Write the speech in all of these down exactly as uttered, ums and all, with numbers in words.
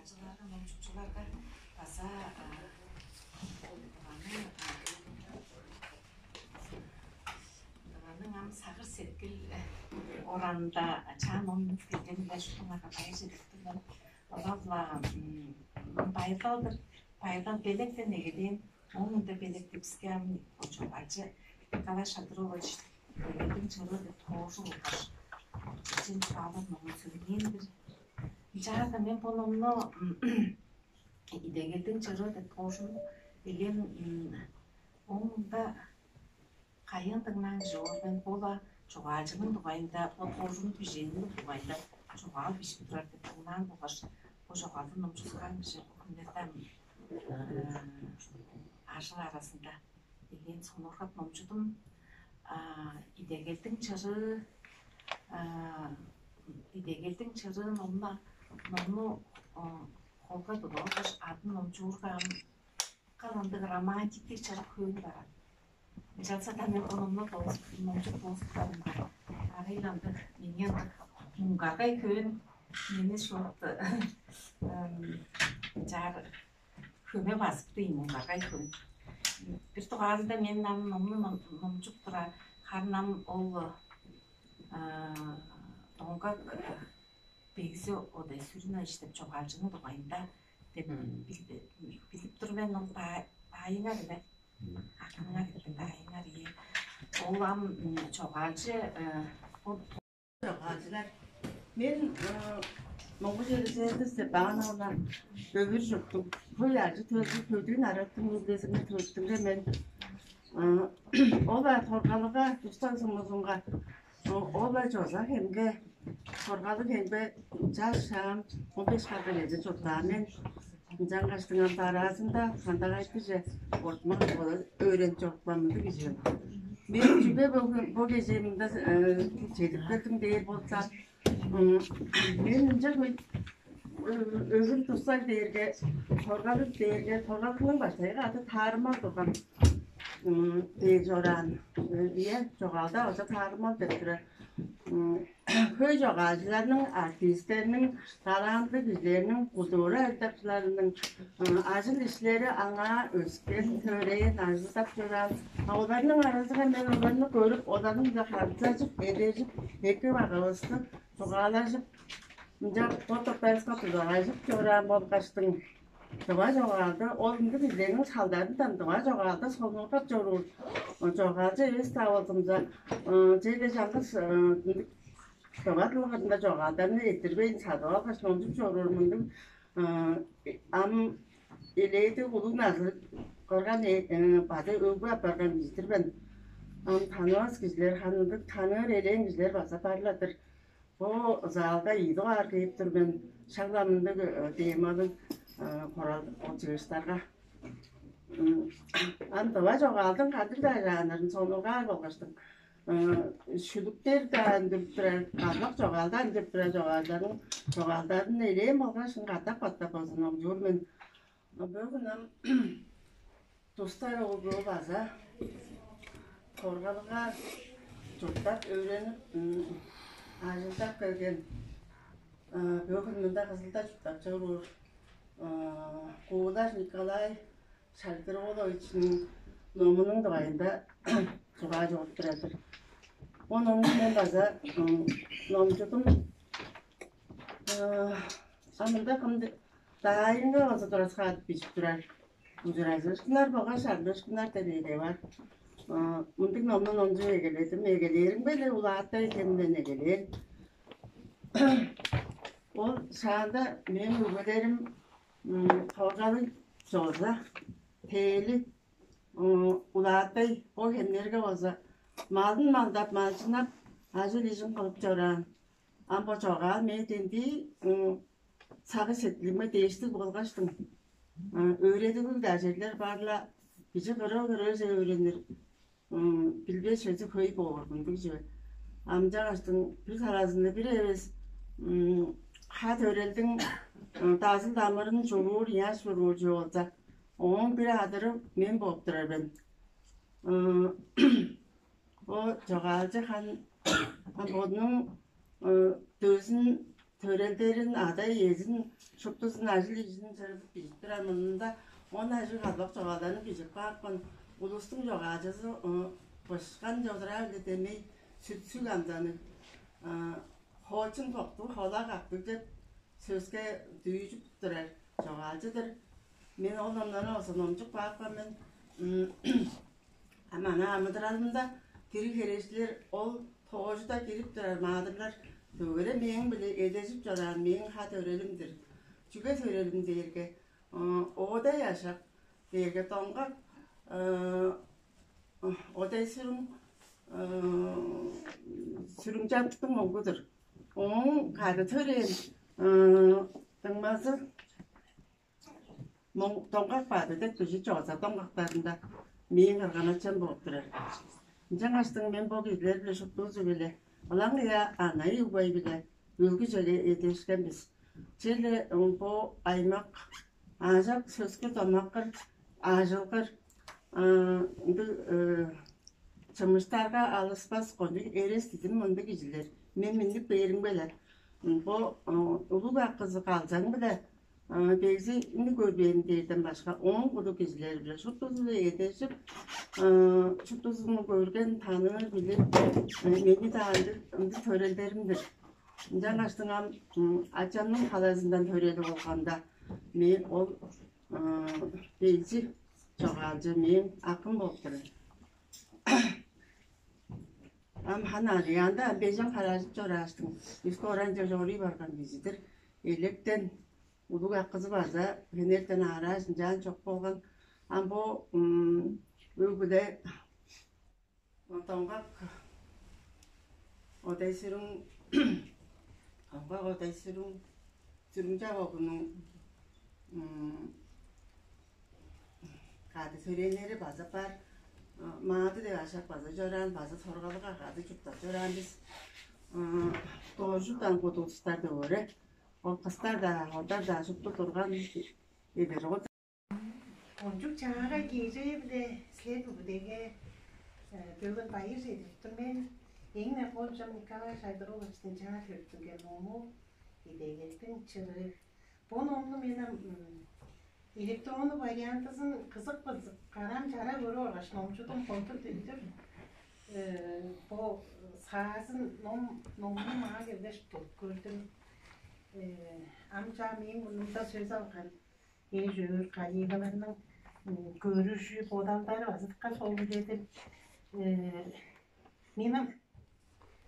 Чылаарга, номчукчуларга база Дываның, Дываның ам сагыш-сеткил оранында чаа ном үнүп келгениңер-биле шуптуңарга байыр чедирип тур мен. Ылап-ла байырлал-дыр, байырлал белектен эгелээн, ооң мурнунда белек деп биске ам чогаалчы Николай Шадырович «Идегелдиң чырыы» деп тоожу болгаш бичии чугаалар номун сөглээн-дир. Ынчаарга мен бо номну «Идегелдиң чырыы» деп тоожуну элээн, ооң мурнунда кайыын дыңнаан кижи боор мен, бо-ла чогаалчының дугайында, бо тоожуну бижээниниң дугайында чогаал бижип турар деп дыңнаан болгаш, бо чогаалды номчуксаан кижи бо хүннерде ам ажыл аразында элээн сонуургап номчудум. «Идегелдиң чырыы», «Идегелдиң чырыы» номну, номну холга тудуп алгаш, адын номчуурга, ам кыл ындыг романтиктиг чырык хөөн барган. Ынчалза-даа мен бо номну номчуп доозупканымда, арай-ла ындыг, меңээ ындыг муңгаргай хөөн, мени шуут ынчаар хөме базыпты ийин, муңгаргай хөөн. Бир дугаарында мен ам номну ном- номчуп тура, харын ам ол Донгак Бегзи Одай-Сүрүнович деп чогаалчының дугайында деп билип тур мен, ол даайыңар эле, акыңар эле, даайыңар, ийе. Ол ам чогаалчы, ол чогаалчылар. Мен Монгуш Елизавета Степановна, Өвүр чурттуг, хөй ажы-төлдүг, хөй-дүң араттың үүлгезинге төрүттүнген мен. Ол-ла Торгалыгга, Дус-Даг сумузунга, ол-ла Чозак хемге, Торгалыг хемге чаш шаам он беш харлыг эжен чурттаан мен. Ынчангаштың ам дараазында Хандагайтыже ортумак болуп өөренип чорупкан мындыг кижи мен. Мен чүге бөгүн бо кежээ мында чедип келдим дээр болза, мен ынча хөй Өвүр Дус-Даг дээрге, Торгалыг дээрге, Торгалыгның баштайгы ады Таарымал турган дээр чораан. Ийе, чогаалда база Таарымал деп турар. Хөй чогаалчыларның, артистерниң, талантылыг кижилерниң, культура ажылдакчыларының ажыл-иштери аңаа өскен, төрээн, ажылдап чораан. А оларның аразынга мен оларны көрүп, оларның-биле харылзажып, эдержип, эки-багывысты чугаалажып, ынча бо доктаска дузалажып чораан болгаштың, тыва чогаалды, ол ындыг кижилерниң салдарындан тыва чогаалды сонуургап чоруур чогаалчы эвес-даа болзумза, чеже чаңгыс ындыг тыва дыл кырында чогаалдарны эрттирбейн садып алгаш номчуп чоруур мындыг ам элээдиг улуг назы кырган база өгбе апарган кижи-дир мен. Ам танывас кижилер, ханындыг таныыр элээн кижилер база бар-ла-дыр. Бо залга ийи дугаар кээп тур мен, шак-ла мындыг темалыг хорал чыыштарга. Ам тыва чогаалдың кандыг-даа жанрын сонуургаар болгаштың, шүлүктер-даа үндүрүп турар, калбак чогаал-даа үндүрүп турар чогаалчыларның чогаалдарын элээн болгаш катап-катап болза номчуур мен. Бөгүн ам Дус-Даг оглу база Торгалыгга чурттап, өөренип, ажылдап келген, бөгүн мында Кызылда чурттап чоруур Куулар Николай Шагдыр-ооловичиниң номунуң дугайында чугаа чугуп турар-дыр. Бо номну мен база номчудум. А мында кым даайынга база тураскаадып бижип турар. Ужуражыышкыннар болгаш шарлыышкыннар деп эге бар. Мындыг номну номчуп эгеледим. Эгелээримге-ле улааттай хемден эгелээн. Ол шаанда мээң өгбелерим Торгалыг, Чозак, Тээли, улааттай бо хемнерге болза малын малдап, малчыннап, ажыл-ижин кылып чораан. Ам бо чогаал мээң дендии сагыш-сеткилиме дээштиг болгаштың, өөредиглиг-даа черлер бар-ла, кижи кырыы-кырыыже өөренир, билбес чөзү хөй боор мындыг чүве. Амчагаштың бир талазында бир эвес ха-төрелдиң дазыл-дамырын чуруур, ыяш чуруур чүве болза, ооң бир адыры мен бооп турар мен. Бо чогаалчы хан бодунуң дөзүн төрелдерин, ада-иезин, шуптузун, ажыл-ижин чырыдып бижип турар мурнунда он ажыг калбак чогаалдарын бижип каапкан улустуң чогаалчызы, ы, бышкан чодураа-биле дөмей сүт-сүг амданныг, ы, хоочун боктуг, холак актыг деп сөске дүүжүп турар чогаалчы-дыр. Мен ол номнарны болза номчуп каапкан мен. М, а мана амыдыралымда дириг херечилер, ол тоожуда кирип турар маадырлар дөгере мээң-биле эдержип чораан мээң ха-төрелим-дир. Чүге төрелим дээрге, ы, Оодай Ашак дээрге Доңгак, ы, Оодай Сүрүң, ы, Сүрүңчактың оглу-дур. Ооң кады төрээн, ы, дуңмазы Моң-, Доңгак Баатыр деп кижи чооза доңгактарында мээң кырган-ачам бооп турар. Ынчангаштың мен бо кижилер-биле шуптузу-биле, ылаңгыя анай-угбай-биле, өлгү чеге эдешкен бис. Черле, м, бо аймак аажок сөскү-домаккыр, аажылгыр, ындыг, ы, чымыштарга алыспас кончуг эрес-дидим мындыг кижилер. Мен миннип бээримге-ле, м, бо, ы, улуг акызы Калзаң-биле, ы, Бегзини көрбээн дээрден башка, ооң куду кижилери-биле шуптузу-биле эдержип, ы, шуптузун көрген, таныыр, билир, ы, мени-даа ындыг, ындыг төрелдерим-дир. Ынчангаштың ам, м, ачамның талазындан төрели болганда, мен ол, ы, Бегзи чогаалчы мээң акым болуп турар. Ам хана аныяанда бежен хараажып чорааштың, үскү оранче чорууй барган кижи-дир. Электен улуг акызы база хенертен аарааш, ынчаан чок болган. Ам бо, м, өг-бүле Доңгак Одай Сүрүң, Доңгак Одай Сүрүң, Сүрүңчак оглунуң, м, кады төрээннери база бар. Ы, Маады деп ашак база чораан, база Торгалыгга кады чурттап чораан бис. Ы, Дооржуктан кудуг улустар дөгере. Ол кыстар-даа, олдар-даа шупту турган эвер. Кончуг чаагай кежээ-биле силер бүгүдеге, э, бөгүн байыр чедирип тур мен. Эң-не кол чүвем Николай Шагдыр-ооловичтиң чаа төрүттүнген ному «Идегелдиң чырыы». Бо номну мен ам, м, электроннуг вариантызын кызып-кызып, караам чара көрүп алгаш, номчудум, кончуг үндүр, э, бо саазын ном, номну маа келгеш туруп көрдүм. Э, ам чаа мээң мурнумда сөс алган эш-өөр, коллегаларның, м, көрүжү, бодалдары база дыка солун-дур. Э, мен ам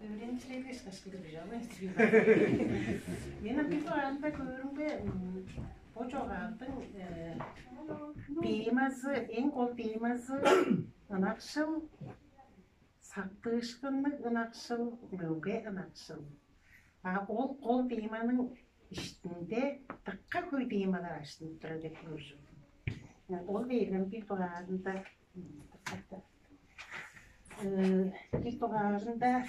өөреникчилерге ышкаш кылдыр бижип албайн тур мен. Мен ам бир дугаарында көөрүмге, м, бо чогаалдың, э, темазы, эң кол темазы ынакшыл, сактыышкынныг ынакшыл, мөге ынакшыл. А ол кол теманың иштинде дыка хөй темалар ажыттынып турар деп көрүп чордум. Ол дээрге бир дугаарында, м, э, бир дугаарында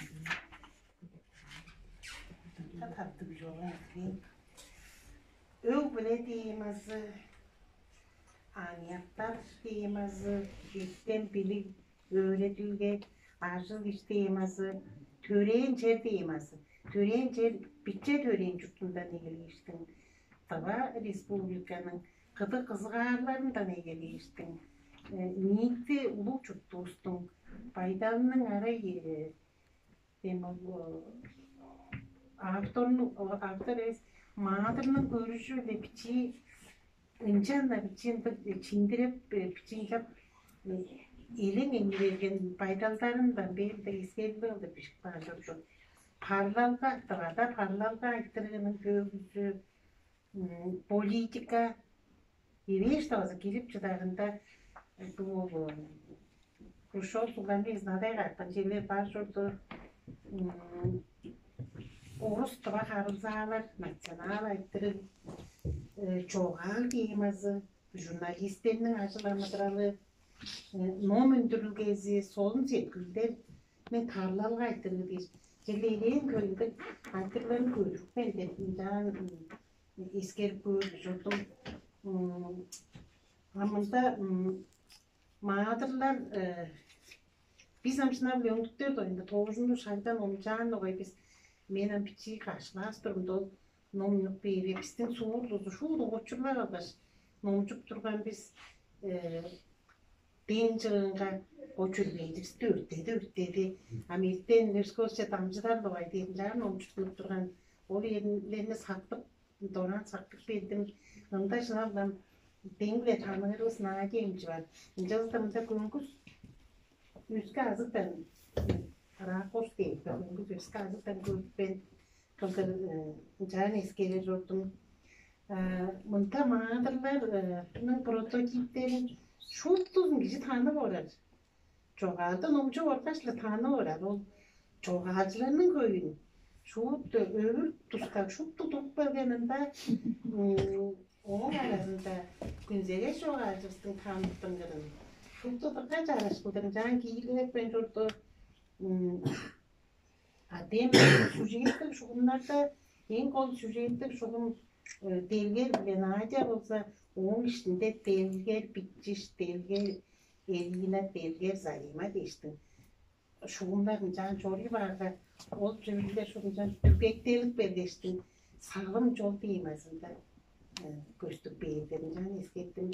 таптыг чогум эки. Өг-бүле темазы, аныяктар темазы, эртем-билиг, өөредилге, ажыл-иш темазы, төрээн чер темазы, төрээн чер, биче төрээн чуртундан эгелээштиң, Тыва Республиканың кыдыг кызыгаарларындан эгелээштиң, э, ниити улуг чуртувустуң байдалының арай, э, эм, ол, э, авторнуң, о, автор эвес, маадырның көрүжү-биле бичии, ынчан-на бичии ындыг, э, чиндиреп, э, бичии ынчап, э, элең эңи берген байдалдарындан бээр-даа эскерилип алыр бижип каан чорду. Парлалга, Тывада парлалга айтырыгының төөгүзү, м, политика, эвээш-даа база кирип чыдарында, э, бо, бо, Хрущев сугларны изнадай каапкан черлер бар чорду. М, орус-тыва харылзаалар, национал айтырыг, э, чогаал темазы, журналистерниң ажыл-амыдыралы, э, ном үндүрүлгези, солун сеткилдер, мен парлалга айтырыы дээр. Черле элээн хөй ындыг айтырыгларны көрүпкен деп, ынчаан, м, эскерип көөр ужурлуг. М, а мында, м, маадырлар, э, бис ам шынап-ла өңнүктер-дир, ында тоожуннуг шагдан номчаан болгай бис. Мен ам бичии каш класс турумда, ол номнук бээри бистиң суурлузу шуут оочурлар алгаш номчуп турган бис. Э, Ден чыгынга очур бээдивисти өрттеди, өрттеди. Ам эртен өскөсче дамчыдар дугай дээринче номчуттунуп турган ол эрлерни сактып, дораан сактып келдим. Ында шыналган дең-биле таныырывыс Надя эмчи бар. Ынчалза мында көңгүс өске азыктан, ракурс дээр, көңгүс өске азыктан көрүпкен кылдыр ынчаан эскерер чордум. Мында маадырларның прототиптерин шуптузун кижи таанып орар. Чогаалдан номчуп оргаш-ла таанып орар. Ол чогаалчыларның хөйүн шуут өвүр тускак шупту туруп келген ында. Ооң аразында Күнзегеш чогаалчывыстың таныптынгырын шупту дыка чараш кылдыр ынчаан кииргилепкен чорду. А дем сюжеттиг шугумнарда эң кол сюжеттиг шугум Делгер биле Надя болза, ооң иштинде Делгер Бичиш, Делгер Элина, Делгер Зарима дээштиң шугумнар ынчаан чоруй баарга, ол чүүлдер шугумчан дүргектелип бергештиң салым чол темазында көстүп бээр деп ынчаан эскеттим.